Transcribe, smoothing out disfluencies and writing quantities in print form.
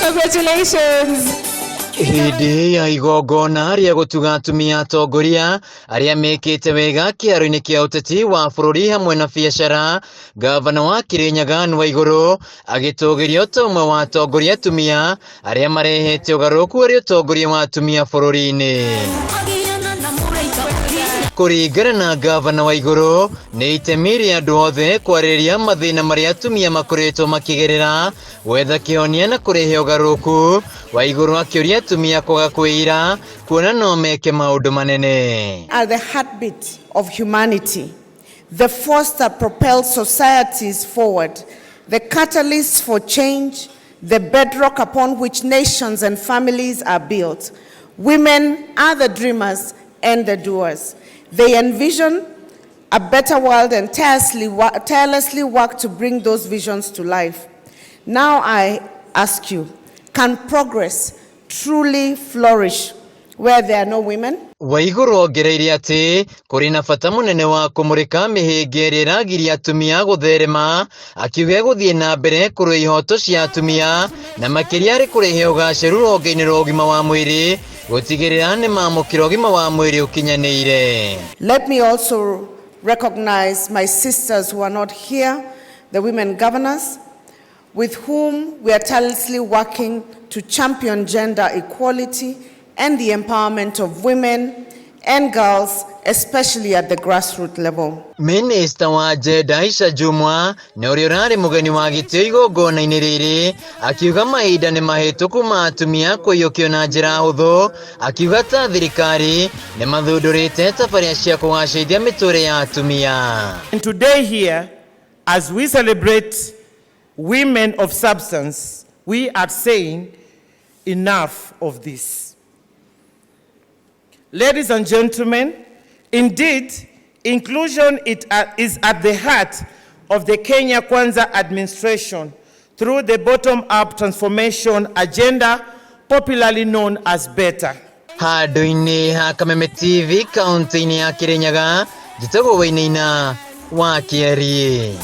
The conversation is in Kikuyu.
Congratulations. Hĩndĩ ya igongona rĩa gũtuga atumia atongoria arĩa mekĩte wega kĩharo-inĩ kĩa ũteti wa bũrũri hamwe na biacara, ngavana wa Kirinyaga Anne Waigũrũ agĩtũgĩrio ta ũmwe wa atongoria atumia arĩa marehete ũgarũrũku harĩ ũtongoria wa atumia bũrũri-inĩ. Kũringana na ngavana Waigũrũ, nĩ itemi rĩa andũ othe kwarĩrĩria mathĩna marĩa atumia makoretwo makĩgerera, gwetha kĩhonia na kũrehe ũgarũrũku. Waigũrũ akĩũria atumia kwaga kwĩira kuona no meke maũndũ manene. Are the heartbeat of humanity, the force that propels societies forward, the catalyst for change, the bedrock upon which nations and families are built. Women are the dreamers and the doers. They envision a better world and tirelessly work to bring those visions to life. Now I ask you, can progress truly flourish where there are no women? Waigũrũ ongereire atĩ kũrĩ na bata mũnene wa kũmũrĩka mĩhĩnga ĩrĩa ĩragiria atumia gũtherema, akiuga egũthiĩ na mbere kũrũa ihoto cia atumia na makĩria harĩ kũrehe ũgacĩru rũhonge-inĩ rwa ũgima wa mwĩrĩ, gũtigĩrĩra nĩ mamũkĩra ũgima wa mwĩrĩ ũkinyanĩire. Let me also recognize my sisters who are not here, the women governors, with whom we are tirelessly working to champion gender equality and the empowerment of women and girls, especially at the grassroots level. Minista wa Gender Aisha Jumwa na ũrĩa ũrarĩ mũgeni wa gĩtĩo igongona-inĩ rĩrĩ akiuga mahinda nĩ mahĩtũku ma atumia kũiyũkio na njĩra hũthũ, akiuga ta thirikari nĩ mathundũrĩte tabarĩra cia kũgacĩrithia mĩtũrĩre ya atumia. And today here, as we celebrate women of substance, we are saying enough of this. Ladies and gentlemen, indeed, inclusion is at the heart of the Kenya Kwanza administration through the bottom-up transformation agenda, popularly known as BETA. Handũ-inĩ ha Kameme TV kaunti-inĩ ya Kirinyaga, njĩtagwo Wainaina wa Kĩeri.